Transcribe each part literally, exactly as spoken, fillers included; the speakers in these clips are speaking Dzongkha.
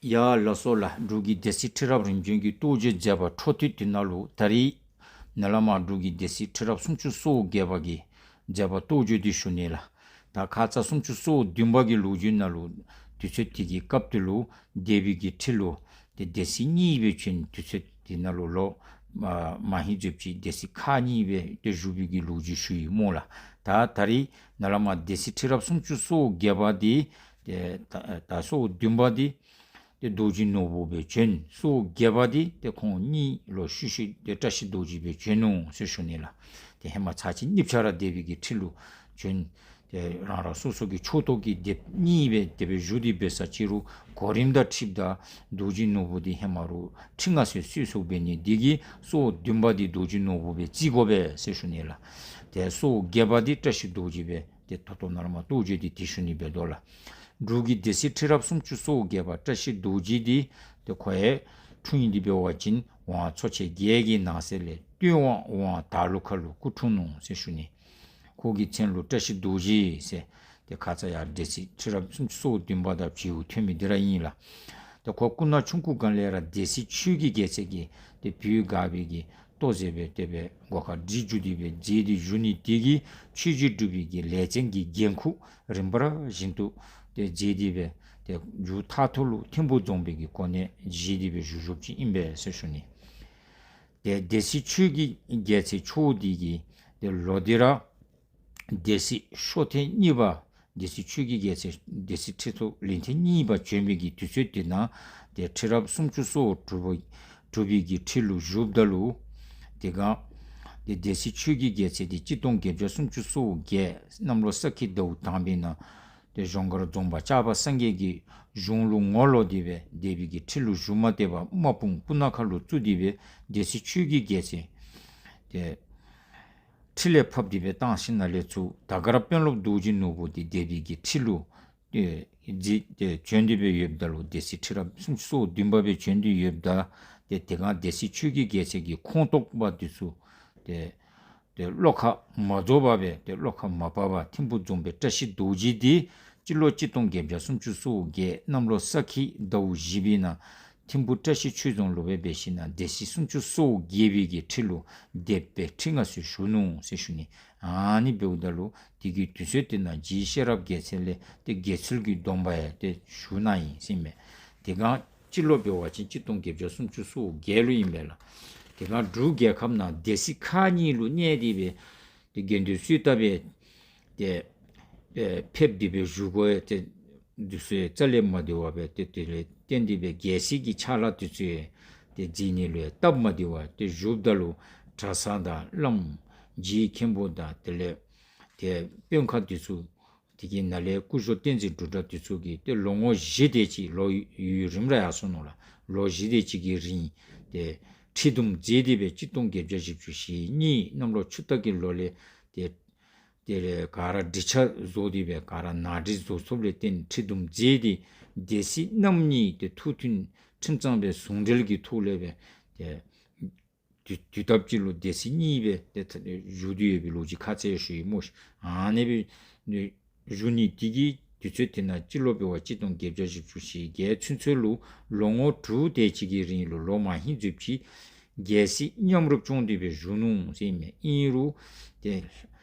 ཡ་ལགས་སོ་ལགས། འབྲུག་གི་སྡེ་སྲིད་ཁྲི་རབས་རིམ་བྱོན་གྱི་རྟོགས་བརྗོད་མཛད་པ་འཕྲོ་མཐུད་དེ་ནང་ལུ་ད་རིས་ནཱ་ལས་མར་འབྲུག་གི་སྡེ་སྲིད་ཁྲི་རབས་སུམ་ཅུ་སོ་བརྒྱད་པ་གི་མཛད་པ་རྟོགས་བརྗོད་འདི་ཞུ་ནི་ལགས། ད་ཁ་ཙ་སུམ་ཅུ་སོ་བདུན་པ་གི་ལོ་རྒྱུས་ནང་ལུ་དུས་ཚོད་དེ་གི་སྐབས་དེ་ལུ་སྡེ་པའི་གི་ཁྲི་ལུ་ཏེ་སྡེ་སྲིད་གཉིས་སྦེ་བྱོན། དུས་ཚོད་དེ་ནང་ལུ་ལོ་མ་མ་ཧིང་བརྗེ་པོ་ཅིག་སྡེ་སྲིད་ཁག་གཉིས་སྦེ་ཏེ་བཞུགས་པའི་གི་ལོ་རྒྱུས་ཞུ་ཡི་སྨོ་ལགས། ད་ད་རིས་ནཱ་ལས་མར་སྡེ་སྲིད་ཁྲི་རབས་སུམ་ཅུ་སོ་བརྒྱད་པ་འདི་ཏེ་ད་ད་སོ་བདུན་པ་འདི་ཏེ་རྡོ་རྗེ་ནོར་བུ་སྦེ་བྱོན། སོ་བརྒྱད་པ་འདི་ཏེ་ཁོང་གཉིས་ལུ་ཤུལ་ཤུལ་ཏེ་བཀྲ་ཤིས་རྡོ་རྗེ་སྦེ་བྱོན་ནུག་ཟེར་ཞུ་ནི་ལགས། ཏེ་ཧེ་མ་ཚར་གཅིག་གཉིས་ཆ་ར་སྡེ་པའི་གི་ཁྲི་ལུ་བྱོན། ཏེ་རང་རང་སོ་སོ་གི་ཕྱོགས་གཏོགས་ཀྱི་སྡེ་པ་གཉིས་སྦེ་དེ་སྦེ་བཞུགས་ཏེ་འབད་ས་ཅིག་རུང་གོ་རིམ་དང་འཁྲིལཝ་ད་རྡོ་རྗེ་ནོར་བུ་འདི་ཧེ་མ་རུང་ཁྲི་མངའ་གསོལ་གསོལ་སོངམ་འབད་ནི་འདི་གིས་སོ་བདུན་པ་འདི་རྡོ་རྗེ་ནོར་བུ་སྦེ་བརྩི་དགོ་པས་ཟེར་ཞུ་ནི་ལགས། ཏེ་སོ་བརྒྱད་པ་འདི་བཀྲ་ཤིས་རྡོ་རྗེ་སྦེ་ཏེ་ད་ལྟོ་ནཱ་ལས་མར་རྟོགས་བརྗོད་འདི་དེ་ཞུ་ནི་འབད་དོ་ལགས། འབྲུག་གི་སྡེ་སྲིད་ཁྲི་རབས་སུམ་ཅུ་སོ་བརྒྱད་པ་བཀྲ་ཤིས་རྡོ་རྗེ་འདི་ཏེ་ཁོ་ཡང་འཁྲུངས་ཡུལ་འདི་འབད་བ་ཅིན་ཝང་ཚོ་ཆེན་བརྒྱད་ཀྱི་ནང་གསེས་ལས་སྟོད་ཝང་ཝང་དར་ལུང་ཁ་ལུ་སྐུ་འཁྲུངས་ནུག་ཟེར་ཞུ་ནི། ཁོ་གི་མཚན་ལུ་བཀྲ་ཤིས་རྡོ་རྗེ་ཟེར། ཏེ་ཁ་ཙ་ཡར་སྡེ་སྲིད་ཁྲི་རབས་སུམ་ཅུ་སོ་བདུན་པ་དང་བརྗེ་པོ་ཐོན་མི་འདི་ར་ཨིན་ལགས། ཏེ་ཁོ་སྐུ་ན་ཆུང་ཀུ་སྒང་ལས་ར་སྡེ་སྲིད་ཆོས་ཀྱི་རྒྱལ་མཚན་གྱི་ཏེ་བུ་དགའ་བའི་གི་ལྟོ་ཟེར་སྦེ་དེ་སྦེ་སྒོ་ཁར་སྒྲིག་བཅུག་སྟེ་སྦེ་མཛད་དེ་བཞུགས་ནི་དེ་གིས་ཆོས་རྗེ་འབྲུག་པའི་གི་ལས་ཚན་གྱི་འགན་ཁུར་རིམ་པ་བཞིན་དུ་ཏེ་མཛད་དེ་སྦེ་ཏེ་མཇུག་མཐའ་ཐུག་ལུ་ཐིམ་ཕུག་རྫོང་དཔོན་གྱི་གོ་གནས་བཞེས་ཏེ་སྦེ་བཞུགས་བཞུགསཔ་ཅིག་ཨིན་པས་ཟེར་ཞུ་ནི། ཏེ་སྡེ་སྲིད་ཆོས་ཀྱི་རྒྱལ་མཚན་མཆོག་འདི་གིས་ཏེ་ལོག་སྟེ་ར་སྡེ་སྲིད་ཤོ་ཐེངས་གཉིས་པ་སྡེ་སྲིད་ཆོས་ཀྱི་རྒྱལ་མཚན་སྡེ་སྲིད་ཁྲི་ཐོག་ལན་ཐེངས་གཉིས་པ་བྱོན་པའི་གི་དུས་ཚོད་དེ་ནང་ཏེ་ཁྲི་རབས་སུམ་ཅུ་སོ་དྲུག་པ་དྲུག་པའི་གི་ཁྲི་ལུ་བཞུགསཔ་ད་ལུ་དེ་སྒང་ཏེ་སྡེ་སྲིད་ཆོས་ཀྱི་རྒྱལ་མཚན་འདི་གཅིག་སྟོང་བརྒྱད་བརྒྱ་སུམ་ཅུ་སོ་བརྒྱད་གནམ་ལོ་ས་ཁྱི་ཟླཝ་དང་པའི་ནང་ཏེ་གཞོང་སྒར་རྫོང་དཔོན་ལྕགས་པ་སངས་རྒྱས་ཀྱི་གཞུང་ལུ་ངོ་ལོག་སྟེ་སྦེ་སྡེ་པའི་གི་ཁྲི་ལུ་བཞུགས་མ་སྟེར་བར་དམག་དཔུང་སྤུ་ན་ཁ་ལུ་བཙུགས་ཏེ་སྦེ་སྡེ་སྲིད་ཆོས་ཀྱི་རྒྱལ་མཚན་ཏེ་ཁྲི་ལས་ཕབ་སྟེ་སྦེ་བཏང་ཞིནམ་ལས་ཚུར་དར་དཀར་དཔོན་སློབ་རྡོ་རྗེ་ནོར་བུ་འདི་སྡེ་པའི་གི་ཁྲི་ལུ་ཏེ་མཛད་དེ་བྱོན་ཏེ་སྦེ་ཡོདཔ་ད་ལུ་སྡེ་སྲིད་ཁྲི་རབས་སུམ་ཅུ་སོ་བདུན་པ་སྦེ་བྱོན་ཏེ་ཡོདཔ་ད་ཏེ་དེ་སྒང་སྡེ་སྲིད་ཆོས་ཀྱི་རྒྱལ་མཚན་གྱི་ཁོངས་གཏོགས་པ་འདི་ཚུ་ཏེ་ཏེ་བློ་ཁ་མ་རྫོགས་པར་སྦེ་ཏེ་བློ་ཁ་མ་བབས་པར་ཐིམ་ཕུག་རྫོང་དཔོན་བཀྲ་ཤིས་རྡོ་རྗེ་འདི་སྤྱི་ལོ་གཅིག་སྟོང་བརྒྱད་བརྒྱ་སུམ་ཅུ་སོ་བརྒྱད་གནམ་ལོ་ས་ཁྱི་ཟླཝ་བཞི་པའི་ནང་ཐིམ་ཕུག་བཀྲ་ཤིས་ཆོས་རྫོང་ལུ་སྦེ་འབད་ཞིནམ་ལས་སྡེ་སྲིད་སུམ་ཅུ་སོ་བརྒྱད་པའི་གི་ཁྲི་ལུ་སྡེ་པའི་ཁྲི་མངའ་གསོལ་ཞུ་ནུག་ཟེར་ཞུ་ནི། ཨ་ནི་འབདཝ་ད་ལུ་དེ་གི་དུས་ཚོད་དེ་ནང་རྗེ་ཤེས་རབ་རྒྱལ་མཚན་ལས་ཏེ་དགེ་ཚུལ་གྱི་སྡོམ་པ་ཡང་ཏེ་ཞུ་གནང་ཡི་ཟེར་ཨིན་མས། དེ་སྒང་སྤྱི་ལོ་འབད་བ་ཅིན་གཅིག་སྟོང་བརྒྱད་བརྒྱ་སུམ་ཅུ་སོ་བརྒྱད་ལུ་ཨིན་པས་ལགས། དེ་སྒང་འབྲུག་རྒྱལ་ཁབ་ནང་སྡེ་སྲིད་ཁག་གཉིས་ལུ་གནས་ཏེ་སྦེ་ཏེ་དགེ་འདུན་གསོལ་བཏབ་སྦེ་ཏེ་ཨེ་ཕེབས་ཏེ་སྦེ་བཞུགས་དགོ་ཡ་ཏེ་འདི་ཚུ་རྩ་ལས་མ་བདེ་བར་སྦེ་ཏེ་དེ་ལས་བརྟེན་ཏེ་སྦེ་རྒྱལ་སྲིད་ཀྱི་ཕྱག་ལཱ་འདི་ཚུ་ཏེ་མཛད་ནི་ལུ་ཡང་སྟབས་མ་བདེ་བར་ཏེ་བཞུགསཔ་ད་ལུ་གྲྭ་ཚང་དང་བླམ་རྗེ་མཁན་པོ་དང་དེ་ལས་ཏེ་དཔོན་ཁག་འདི་ཚུ་དེ་གི་ནང་ལས་སྐུ་ཞབས་བསྟན་འཛིན་འབྲུག་གྲགས་འདི་ཚུ་གིས་ཏེ་ལོ་ངོ་བཞི་དེ་ཅིག་ལོ་ཡུན་རིངམོ་ར་ཡར་སོ་ནུག་ལགས། ལོ་བཞི་དེ་ཅིག་གི་རིང་ཏེ་ཁྲི་འདུམ་མཛད་དེ་སྦེ་གཅིག་སྟོང་བརྒྱད་བརྒྱ་བཞི་བཅུ་ཞེ་གཉིས་གནམ་ལོ་ཆུ་རྟ་གི་ལོ་ལས་ཏེ་དེ་ལས་ག་ར་འགྲིག་ཆ་བཟོ་སྟེ་སྦེ་ག་ར་ནང་འགྲིག་བཟོ་ཚུགསཔ་ལས་བརྟེན་ཁྲི་འདུམ་མཛད་དེ་སྡེ་སྲིད་རྣམ་གཉིས་ཏེ་ཐུགས་མཐུན་ཁྲིམས་གཙང་སྦེ་ཟུང་འབྲེལ་གྱི་ཐོག་ལས་སྦེ་ཏེ་དུས་དུས་སྟབས་ཅིག་ལུ་སྡེ་སྲིད་གཉིས་སྦེ་ཏེ་བཞུགས་ཏེ་ཡོད་པའི་ལོ་རྒྱུས་ཁ་ཙ་ཡང་ཞུ་ཡི་སྨོ་ཤིག། ཨ་ནི་སྦེ་བཞུགས་ནི་དེ་གི་དུས་ཚོད་དེ་ནང་སྤྱི་ལོ་འབད་བ་གཅིག་སྟོང་བརྒྱད་བརྒྱ་བཞི་བཅུ་ཞེ་བརྒྱད་ཚུན་ཚོད་ལུ་ལོ་ངོ་དྲུག་དེ་ཅིག་གི་རིང་ལུ་ལོ་མ་ཧིང་བརྗེ་པོ་ཅིག་རྒྱལ་སྲིད་མཉམ་རུབ་སྐྱོང་སྟེ་སྦེ་བཞུགས་ནུག་ཟེར་ཨིན་མས། ཨིན་རུང་ཏེ་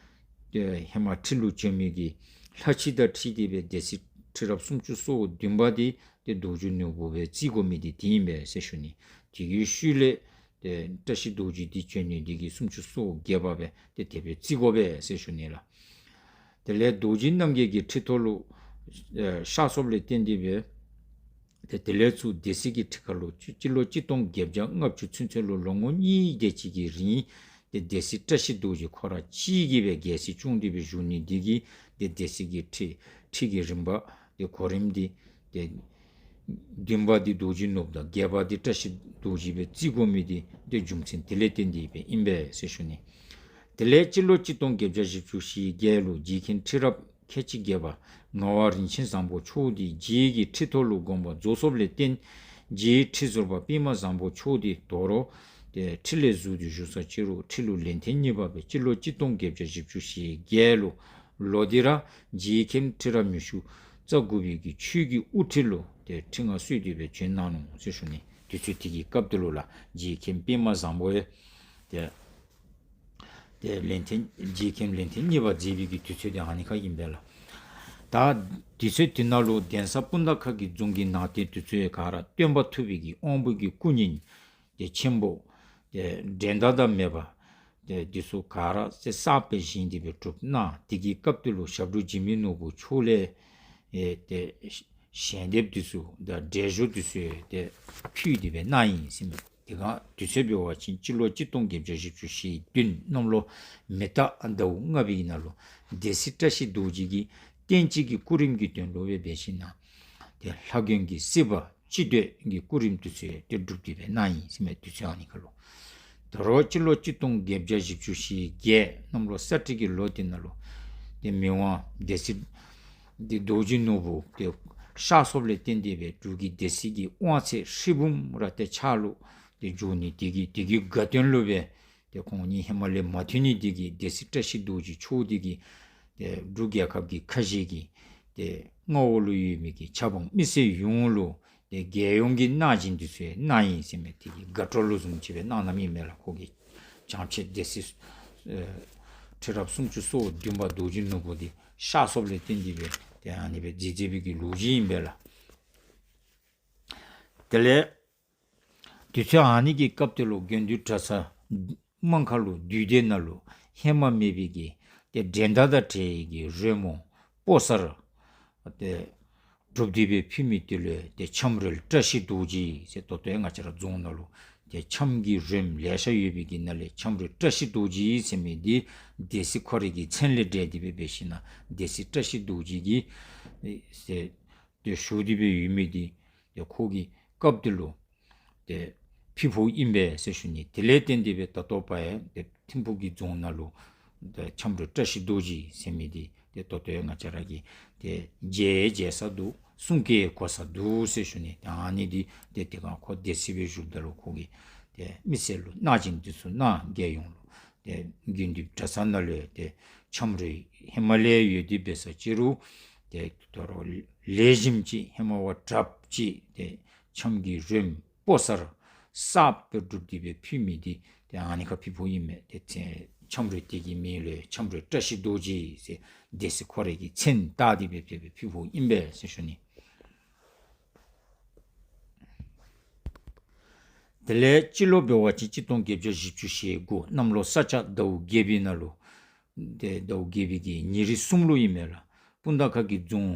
ཏེ་ཧེ་མ་ཁྲི་ལུ་བྱོན་མི་གི་ལྷ་ཁྲི་དང་འཁྲིལ་ཏེ་སྦེ་སྡེ་སྲིད་ཁྲི་རབས་སུམ་ཅུ་སོ་བདུན་པ་འདི་ཏེ་རྡོ་རྗེ་ནོར་བུ་སྦེ་བརྩི་དགོ་མི་འདི་དེ་ཨིན་པས་ཟེར་ཞུ་ནི། དེ་གི་ཤུལ་ལས་ཏེ་བཀྲ་ཤིས་རྡོ་རྗེ་འདི་བྱོན་ནི་འདི་གིས་སུམ་ཅུ་སོ་བརྒྱད་པ་སྦེ་ཏེ་དེ་སྦེ་བརྩི་དགོ་པས་ཟེར་ཞུ་ནི་ལགས། དེ་ལས་རྡོ་རྗེ་རྣམ་རྒྱལ་གྱི་ཁྲི་ཐོག་ལུ་ཨེ་གཤགས་སོངམ་ལས་བརྟེན་ཏེ་སྦེ་ཏེ་དེ་ལས་ཚུར་སྡེ་སྲིད་ཀྱི་ཁྲི་ཁར་ལུ་སྤྱི་སྤྱི་ལོ་གཅིག་སྟོང་བརྒྱད་བརྒྱ་ལྔ་བཅུ་ཚུན་ཚོད་ལུ་ལོ་ངོ་གཉིས་དེ་ཅིག་གི་རིང་ཏེ་སྡེ་སྲིད་བཀྲ་ཤིས་རྡོ་རྗེ་ཁོ་ར་གཅིག་གིས་སྦེ་རྒྱལ་སྲིད་སྐྱོང་སྟེ་སྦེ་བཞུགས་ནི་འདི་གིས་ཏེ་སྡེ་སྲིད་ཀྱི་ཁྲི་ཁྲི་གི་རིམ་པ་ཏེ་གོ་རིམ་འདི་ཏེ་བདུན་པ་འདི་རྡོ་རྗེ་ནོར་བུ་དང་བརྒྱད་པ་འདི་བཀྲ་ཤིས་རྡོ་རྗེ་སྦེ་བརྩི་དགོ་མི་འདི་ཏེ་རྒྱུ་མཚན་དེ་ལས་བརྟེན་ཏེ་སྦེ་ཨིན་པས་ཟེར་ཞུ་ནི། དེ་ལས་སྤྱི་ལོ་གཅིག་སྟོང་བརྒྱད་བརྒྱ་བཞི་བཅུ་ཞེ་བརྒྱད་ལུ་རྗེ་མཁན་ཁྲི་རབས་ཁལ་གཅིག་བརྒྱད་པ་ངག་དབང་རིན་ཆེན་བཟང་པོ་མཆོག་འདི་རྗེ་གི་ཁྲི་ཐོག་ལུ་དགོངས་པ་རྫོགས་སོངམ་ལས་བརྟེན་རྗེའི་ཁྲི་ཟུར་པ་པདྨ་བཟང་པོ་མཆོག་འདི་དོ་རུང་ཏེ་ཁྲི་ལས་ཟུར་ཏེ་བཞུགས་ས་ཅིག་རུང་ཁྲི་ལུ་ལན་ཐེངས་གཉིས་པ་སྦེ་སྤྱི་ལོ་གཅིག་སྟོང་བརྒྱད་བརྒྱ་བཞི་བཅུ་ཞེ་བརྒྱད་ལུ་ལོག་སྟེ་ར་རྗེ་མཁན་ཁྲི་རབས་ཉི་ཤུ་རྩ་དགུ་པའི་གི་ཆོས་ཀྱི་དབུ་ཁྲིད་ལུ་ ཏེ་ཁྲི་མངའ་གསོལ་ཏེ་སྦེ་བྱོན་གནང་ནུག་ཟེར་ཞུ་ནི། དུས་ཚོད་དེ་གི་སྐབས་དེ་ལུ་ལགས་རྗེ་མཁན་པདྨ་བཟང་པོ་ཡང་ཏེ་ཏེ་ལན་ཐེངས་རྗེ་མཁན་ལན་ཐེངས་གཉིས་པ་མཛད་པའི་གི་དུས་ཚོད་དེ་ཨ་ནི་ཁར་ཨིན་པས་ལགས། ད་དུས་ཚོད་དེ་ནང་ལུ་གདན་ས་སྤུངས་ཐང་ཁ་གི་རྫོང་གི་ནང་རྟེན་དེ་ཚུ་ག་ར་སྟོན་པ་ཐུབ་པའི་གི་དབང་པོ་གི་སྐུ་བརྙན་ཏེ་ཆེན་པོ་ཏེ་འགྲན་ཟླ་དང་མེད་པ་ཏེ་དེ་ཚུ་ག་ར་ཏེ་གསརཔ་སྦེ་བཞེངས་ཏེ་སྦེ་གྲུབ་གནང་། དེ་གི་སྐབས་དེ་ལུ་ཞབས་དྲུང་འཇིགས་མེད་ནོར་བུ་མཆོག་ལས་ཨེ་ཏེ་ཞལ་འདེབས་དེ་ཚུ་དང་འབྲས་ཞུ་དེ་ཚུ་ཏེ་ཕུལ་ཏེ་སྦེ་གནང་ཡི་ཟེར་མས། དེ་སྒང་དུས་ཚོད་འབད་བ་ཅིན་སྤྱི་ལོ་གཅིག་སྟོང་བརྒྱད་བརྒྱ་བཞི་བཅུ་ཞེ་བདུན་གནམ་ལོ་མེ་རྟ་ཟླཝ་ལྔ་པའི་ནང་ལུ་སྡེ་སྲིད་བཀྲ་ཤིས་རྡོ་རྗེ་གིས་རྟེན་སྤྱི་གི་སྐུ་རིམ་གྱི་དོན་ལུ་སྦེ་འབད་ཞིན་ན་ཏེ་ལྷ་མགོན་གྱི་སྲིད་པ་སྤྱི་བསྟོད་ཀྱི་སྐུ་རིམ་དེ་ཚུ་ཏེ་སྒྲུབ་སྟེ་སྦེ་གནང་ཡི་ཟེར་མས། དུས་ཚོད་ཨ་ནི་ཁར་ལུ་ད་རུང་སྤྱི་ལོ་གཅིག་སྟོང་བརྒྱད་བརྒྱ་བཞི་བཅུ་ཞེ་བརྒྱད་གནམ་ལོ་ས་སྤྲེལ་གྱི་ལོ་དེ་ནང་ལུ་ཏེ་མི་དབང་སྡེ་སྲིད་ཏེ་རྡོ་རྗེ་ནོར་བུ་ཏེ་གཤགས་སོཔ་ལས་བརྟེན་ཏེ་སྦེ་འབྲུག་གི་སྡེ་སྲིད་ཀྱི་དབང་ཚད་ཧྲིལ་བུམ་ར་ཏེ་ཕྱག་ལུ་ཏེ་འཇུག་ནི་དེ་གིས་དེ་གི་དགའ་སྟོན་ལུ་སྦེ་ཏེ་ཁོང་གཉིས་ཧེ་མ་ལས་མ་མཐུན་ནི་དེ་གིས་སྡེ་སྲིད་བཀྲ་ཤིས་རྡོ་རྗེ་མཆོག་དེ་གིས་ཏེ་འབྲུག་རྒྱལ་ཁབ་ཀྱི་ཁ་བཞེས་ཀྱི་ཏེ་མངའ་འོག་ལུ་ཡོད་མི་གི་ཆབ་འབངས་མི་སེར་ཡོངས་ལུ་ཏེ་རྒྱལ་ཡོངས་ཀྱི་གནང་སྦྱིན་དེ་ཚུ་གནང་ཡི་ཟེར་མས། དེ་གི་དགའ་སྤྲོ་ལུ་བཟུམ་ཅིག་སྦེ་གནང་གནངམ་ཨིན་མས་ལགས། ཁོ་གི་བྱང་ཆེ་སྡེ་སྲིད་ཨེ་ཁྲི་རབས་སུམ་ཅུ་སོ་བདུན་པ་རྡོ་རྗེ་ནོར་བུ་དེ་གཤགས་སོཔ་ལས་བརྟེན་ཏེ་སྦེ་ཏེ་ཨ་ནི་སྦེ་མཛད་མཛད་པའི་གི་ལོ་རྒྱུས་ཨིན་པས་ལགས། དེ་ལས་དུས་ཚོད་ཨ་ནི་གི་སྐབས་དེ་ལུ་དགེ་འདུན་གྲྭ་ཚང་དམངས་ཁ་ལུ་འདུས་སྡེ་ནང་ལུ་ཧེ་མ་མེད་པའི་གི་ཏེ་འགྲན་ཟླ་དང་བྲལ་བའི་གི་རོལ་མོ་སྤོ་སར་ཏེ་སྒྲུབ་སྟེ་སྦེ་ཕུལ་མི་དེ་ལུ་ཏེ་འཆམ་རོལ་བཀྲ་ཤིས་རྡོ་རྗེ་ཟེར་ད་ལྟོ་ཡང་ང་བཅས་ར་རྫོང་ནང་ལུ་ཏེ་འཆམ་གྱི་རོལམོ་ལེ་ཤ་ཡོད་པའི་གི་ནང་ལས་འཆམ་རོལ་བཀྲ་ཤིས་རྡོ་རྗེ་ཟེར་མི་དེ་སྡེ་སྲིད་ཁོ་རའི་གི་མཚན་ལས་འབྲེལ་ཏེ་སྦེ་འབད་ཞིན་ན་སྡེ་སྲིད་བཀྲ་ཤིས་རྡོ་རྗེ་གིས་ཨེ་ཟེར་ཏེ་ཞུ་སྟེ་སྦེ་ཡོད་མི་དེ་ཏེ་ཁོ་གི་སྐབས་དེ་ལུ་ཏེ་ཕུལ་ཕུལཝ་ཨིན་པས་ཟེར་ཞུ་ནི། དེ་ལས་བརྟེན་ཏེ་སྦེ་ད་ལྟོ་བར་ཡང་ཏེ་ཐིམ་ཕུག་གི་རྫོང་ནང་ལུ་ཏེ་འཆམ་རོལ་བཀྲ་ཤིས་རྡོ་རྗེ་ཟེར་མི་དེ་ཏེ་ད་ལྟོ་ཡང་ང་བཅས་ར་གིས་ཏེ་མཇལ་མཇལ་ས་འདུག། གསུང་སྐད་གོ་ས་འདུག་ཟེར་ཞུ་ནི། ཏེ་ཨ་ནི་དེ་ཏེ་དེ་སྒང་ཁོ་སྡེ་སྲིད་སྦེ་བཞུགསཔ་ད་ལུ་ཁོ་གིས་ཏེ་མི་སེར་ལུ་གནང་སྦྱིན་དེ་ཚུ་གནང་། རྒྱལ་ཡོངས་ལུ་ཏེ་དགེ་འདུན་གྲྭ་ཚང་ནང་ལུ་ཡང་ཏེ་འཆམ་རོལ་ཧེ་མ་ལས་ཡོད་དེ་འབད་ས་ཅིག་རུང་ཏེ་ད་རུང་ལེགས་ཤོམ་ཅིག་ཧེ་མ་བ་དྲགཔ་ཅིག་ཏེ་འཆམ་གྱི་རོལམོ་སྤོ་སར་གསརཔ་སྦེ་སྒྲུབ་སྟེ་སྦེ་ཕུལ་མི་དེ་ཏེ་ཨ་ནི་ཁར་ཕུལ་ཕུལཝ་ཨིན་མས། ཏེ་ཏེ་འཆམ་རོལ་དེ་གི་མིང་ལུ་འཆམ་རོལ་བཀྲ་ཤིས་རྡོ་རྗེ་ཟེར་སྡེ་སྲིད་ཁོ་རའི་གི་མཚན་བཏགས་ཏེ་སྦེ་ཕུལ་ཕུལཝ་ཨིན་པས་ཟེར་ཞུ་ནི། དེ་ལས་སྤྱི་ལོ་འབད་བ་ཅིན་གཅིག་སྟོང་བརྒྱད་བརྒྱ་བཞི་བཅུ་ཞེ་དགུ་གནམ་ལོ་ས་བྱ་ཟླཝ་བརྒྱད་པའི་ནང་ལུ་ཏེ་ཟླཝ་བརྒྱད་པའི་གི་ཉེར་གསུམ་ལུ་ཨིན་མས་ལགས། སྤུངས་ཐང་ཁ་གི་རྫོང་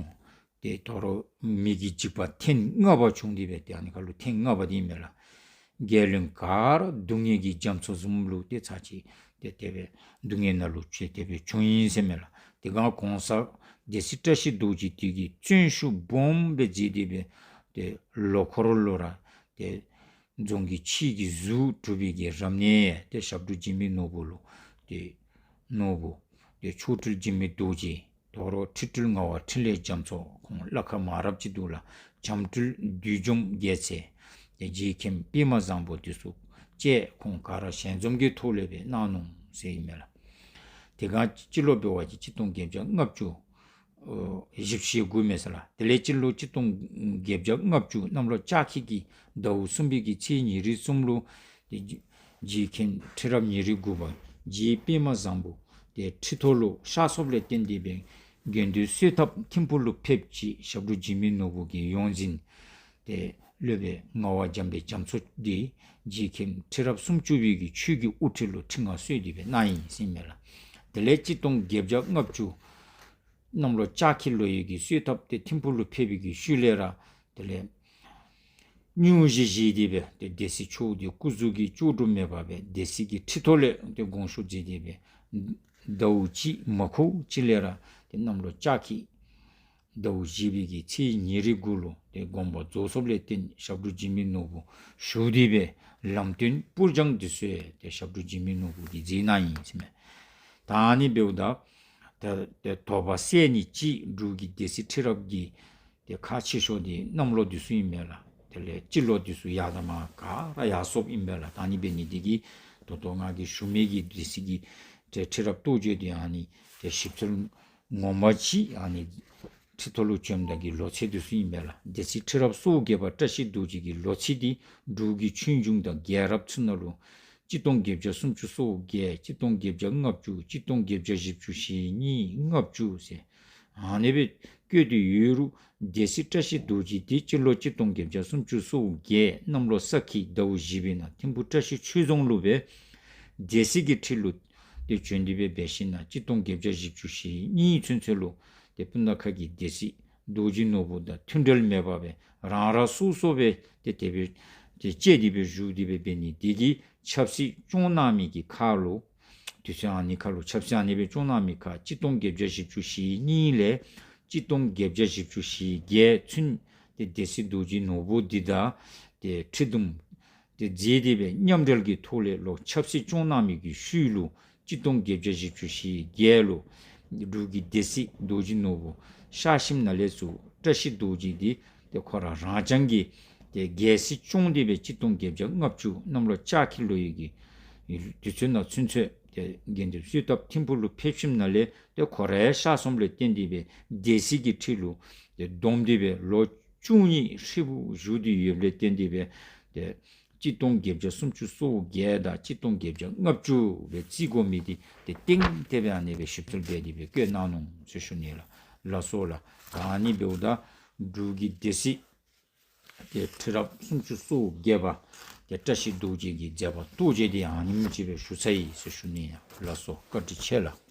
ཏེ་ད་རུང་མེ་གི་འཇིགས་པ་ཐེངས་ལྔ་པ་བྱུང་སྟེ་སྦེ་ཏེ་ཨ་ནི་ཁར་ལུ་ཐེངས་ལྔ་པ་དེ་ཨིན་མས་ལགས། རྒྱལ་བློན་ག་ར་སྡུག་བསྔལ་གྱི་རྒྱ་མཚོ་བཟུམ་ལུ་ཏེ་ཚར་གཅིག་ཏེ་དེ་སྦེ་སྡུག་བསྔལ་ནང་ལུ་ཆུད་དེ་སྦེ་བྱུང་ཡི་ཟེར་མས་ལགས། དེ་སྒང་གོང་ས་སྡེ་སྲིད་བཀྲ་ཤིས་རྡོ་རྗེ་དེ་གིས་བརྩོན་ཤུགས་སྦོམ་སྦེ་མཛད་དེ་སྦེ་ཏེ་ལོ་འཁོར་ལུ་ར་ཏེ་རྫོང་གི་ཕྱི་གི་གཟུགས་གྲུབ་པའི་གི་རབ་གནས་ཏེ་ཞབས་དྲུང་འཇིགས་མེད་ནོར་བུ་ལུ་ཏེ་ནོར་བུ་ཏེ་མཆོག་སྤྲུལ་འཇིགས་མེད་རྡོ་རྗེ་ད་རུང་ཁྲི་སྤྲུལ་ངག་དབང་འཕྲིན་ལས་རྒྱ་མཚོ་ཁོང་བླ་ཁ་མང་རབས་ཅིག་འདུག་ལགས། འཇམ་སྤྲུལ་བདུད་འཇོམས་རྒྱལ་མཚན་ཏེ་རྗེ་མཁན་པདྨ་བཟང་པོ་དེ་ཚུ་བཅས་ཁོང་ག་ར་ཞལ་འཛོམས་ཀྱི་ཐོག་ལས་སྦེ་གནང་ནུག་ཟེར་ཨིན་མས་ལགས། དེ་སྒང་སྤྱི་ལོ་འབད་བ་ཅིན་གཅིག་སྟོང་བརྒྱད་བརྒྱ་ལྔ་བཅུ་ཨོ་བཞི་བཅུ་ཞེ་དགུ་མས་ཟེར་ལགས། དེ་ལས་སྤྱི་ལོ་གཅིག་སྟོང་བརྒྱད་བརྒྱ་ལྔ་བཅུ་གནམ་ལོ་ལྕགས་ཁྱི་གི་ཟླཝ་གསུམ་པའི་གི་ཚེས་ཉེར་གསུམ་ལུ་ཏེ་རྗེ་མཁན་ཁྲི་རབས་ཉེར་དགུ་པ་རྗེ་པདྨ་བཟང་པོ་ཏེ་ཁྲི་ཐོག་ལུ་གཤགས་སོཔ་ལས་བརྟེན་ཏེ་སྦེ་དགེ་འདུན་གསོལ་ཐབ་ཐིམ་ཕུག་ལུ་ཕེབས་ཅི། ཞབས་དྲུང་འཇིགས་མེད་ནོར་བུ་གི་ཡོངས་འཛིན་ཏེ་སློབ་དཔོན་ངག་དབང་འཇམ་དཔལ་རྒྱ་མཚོ་འདི་རྗེ་མཁན་ཁྲི་རབས་སུམ་ཅུ་པའི་གི་ཆོས་ཀྱི་དབུ་ཁྲིད་ལུ་ཁྲི་མངའ་གསོལ་ཏེ་སྦེ་གནང་ཡི་ཟེར་ཨིན་མས་ལགས། དེ་ལས་གཅིག་སྟོང་བརྒྱད་བརྒྱ་ལྔ་བཅུ་གནམ་ལོ་ལྕགས་ཁྱི་ལོ་ཡི་གི་གསོལ་ཐབ་ཏེ་ཐིམ་ཕུག་ལུ་ཕེབས་པའི་གི་ཤུལ་ལས་ར་དེ་ལས་སྙུང་གཞི་བཞེས་ཏེ་སྦེ་ཏེ་སྡེ་སྲིད་མཆོག་འདི་སྐུ་གཟུགས་ཀྱི་སྐྱོ་གྲུབ་མེད་པར་སྦེ་སྡེ་སྲིད་ཀྱི་ཁྲི་ཐོག་ལས་ཏེ་དགོངས་ཞུ་མཛད་དེ་སྦེ་ཟླཝ་གཅིག་མ་འཁོརཝ་ཅིག་ལས་ར་ཏེ་གནམ་ལོ་ལྕགས་ཁྱི་ཟླཝ་བཞི་པའི་གི་ཚེས་ཉེར་དགུ་ལུ་ཏེ་དགོངས་པ་རྫོགས་སོཔ་ལས་བརྟེན་ཞབས་དྲུང་འཇིགས་མེད་ནོར་བུ་ཞུ་སྟེ་སྦེ་ལམ་སྟོན་སྤུར་སྦྱང་འདི་ཚུ་ཏེ་ཞབས་དྲུང་འཇིགས་མེད་ནོར་བུ་གིས་མཛད་གནང་ཡི་ཟེར་ཨིན་མས། ད་ཨ་ནི་འབདཝ་ད་ཏེ་ཏེ་དོགས་པ་སེལ་ནི་ཅིག་འབྲུག་གི་སྡེ་སྲིད་ཁྲི་རབས་ཀྱི་ཏེ་ཁག་ཆེ་ཤོས་འདི་གནམ་ལོ་འདི་ཚུ་ཨིན་མས་ལགས། དེ་ལས་སྤྱི་ལོ་འདི་ཚུ་ཡར་དང་མར་ག་ར་ཡར་སོཔ་ཨིན་པས་ལགས། ད་ཨ་ནི་འབད་ནི་འདི་གིས་ད་ལྟོ་ང་གིས་ཞུ་མི་གི་སྡེ་སྲིད་ཀྱི་ཏེ་ཁྲི་རབས་རྟོགས་བརྗོད་འདི་ཨ་ནི་ཏེ་ཞིབ་འཚོལ་ངོ་མ་ཅིག་ཨ་ནི་ ཚེ་ཐོག་ལུ་བྱོནམ་ད་གི་ལོ་ཚད་འདི་ཚུ་ཨིན་པས་ལགས། སྡེ་སྲིད་ཁྲི་རབས་སོ་བརྒྱད་པ་བཀྲ་ཤིས་རྡོ་རྗེ་གི་ལོ་ཚད་འདི་འབྲུག་གི་ཆོས་འབྱུང་དང་རྒྱལ་རབས་ཚུ་ནང་ལུ་གཅིག་སྟོང་བརྒྱད་བརྒྱ་སུམ་ཅུ་སོ་བརྒྱད། གཅིག་སྟོང་བརྒྱད་བརྒྱ་ལྔ་བཅུ། གཅིག་སྟོང་བརྒྱད་བརྒྱ་བཞི་བཅུ་ཞེ་གཉིས། ལྔ་བཅུ་ཟེར་ཨ་ནི་སྦེ་བཀོད་དེ་ཡོད་རུང་སྡེ་སྲིད་བཀྲ་ཤིས་རྡོ་རྗེ་འདི་སྤྱི་ལོ་གཅིག་སྟོང་བརྒྱད་བརྒྱ་སུམ་ཅུ་སོ་བརྒྱད་གནམ་ལོ་ས་ཁྱི་ཟླཝ་བཞི་པའི་ནང་ཐིམ་ཕུ་བཀྲ་ཤིས་ཆོས་རྫོང་ལུ་སྦེ་སྡེ་སྲིད་ཀྱི་ཁྲི་ལུ་ཏེ་བྱོན་ཏེ་སྦེ་འབད་ཞིནམ་ལས་གཅིག་སྟོང་བརྒྱད་བརྒྱ་བཞི་བཅུ་ཞེ་གཉིས་ཚུན་ཚོད་ལུ་ཏེ་སྤུ་ན་ཁ་གི་སྡེ་སྲིད་རྡོ་རྗེ་ནོར་བུ་དང་མཐུན་འབྲེལ་མེད་པར་སྦེ་རང་རང་སོ་སོ་སྦེ་ཏེ་དེ་སྦེ་ཏེ་བཅད་དེ་སྦེ་བཞུགས་ཏེ་སྦེ་འབད་ནི་འདི་གིས་ཆབ་སྲིད་སྐྱོང་གནང་མི་གི་ཁར་ལུ་དུས་ཚོད་ཨ་ནི་ཁར་ལུ་ཆབ་སྲིད་ཨ་ནི་སྦེ་སྐྱོང་གནང་མི་ཁར་གཅིག་སྟོང་བརྒྱད་བརྒྱ་བཞི་བཅུ་ཞེ་གཉིས་ལས་གཅིག་སྟོང་བརྒྱད་བརྒྱ་བཞི་བཅུ་ཞེ་བརྒྱད་ཚུན་ཏེ་སྡེ་སྲིད་རྡོ་རྗེ་ནོར་བུ་འདི་དང་ཏེ་ཁྲི་འདུམ་ཏེ་མཛད་དེ་སྦེ་མཉམ་འབྲེལ་གྱི་ཐོག་ལས་ལོག་ཆབ་སྲིད་སྐྱོང་གནང་མི་གི་ཤུལ་ལུ་གཅིག་སྟོང་བརྒྱད་བརྒྱ་བཞི་བཅུ་ཞེ་བརྒྱད་ལུ་འབྲུག་གི་སྡེ་སྲིད་རྡོ་རྗེ་ནོར་བུ་གཤགས་ཞིནམ་ལས་ཚུར་བཀྲ་ཤིས་རྡོ་རྗེ་འདི་ཏེ་ཁོ་ར་རང་རྐྱང་གིས་ཏེ་རྒྱལ་སྲིད་སྐྱོང་སྟེ་སྦེ་གཅིག་སྟོང་བརྒྱད་བརྒྱ་ལྔ་བཅུ་གནམ་ལོ་ལྕགས་ཁྱི་ལོ་ཡི་གི་དུས་ཚོད་ནང་ཚུན་ཚོད་ཏེ་དགེ་འདུན་གསོལ་ཐབ་ཐིམ་ཕུ་ལུ་ཕེབས་ཞིནམ་ལས་ཏེ་ཁོ་ར་གཤགས་སོངམ་ལས་བརྟེན་ཏེ་སྦེ་སྡེ་སྲིད་ཀྱི་ཁྲི་ལུ་ཏེ་བསྡོམས་ཏེ་སྦེ་ལོ་བཅུ་གཉིས་ཧྲིལ་བུ་བཞུགས་ཏེ་ཡོདཔ་ལས་བརྟེན་ཏེ་སྦེ་ཏེ་གཅིག་སྟོང་བརྒྱད་བརྒྱ་སུམ་ཅུ་སོ་བརྒྱད་དང་གཅིག་སྟོང་བརྒྱད་བརྒྱ་ལྔ་བཅུ་སྦེ་བརྩི་དགོ་མི་འདི་ཏེ་གཏན་གཏན་སྦེ་ཨ་ནི་སྦེ་ཞིབ་འཚོལ་འབད་དེ་སྦེ་བཀོད་གནང་ནུག་ཟེར་ཞུ་ནི་ལགས། ལགས་སོ་ལགས། ཨ་ནི་འབདཝ་ད་འབྲུག་གི་སྡེ་སྲིད་ཏེ་ཁྲི་རབས་སུམ་ཅུ་སོ་བརྒྱད་པ་ཏེ་བཀྲ་ཤིས་རྡོ་རྗེ་གི་མཛད་པ་རྟོགས་བརྗོད་འདི་ཨ་ནེམ་ཅིག་སྦེ་ཞུ་ཚར་ཡི་ཟེར་ཞུ་ནི་ཡ། ལགས་སོ། བཀའ་དྲིན་ཆེ་ལགས།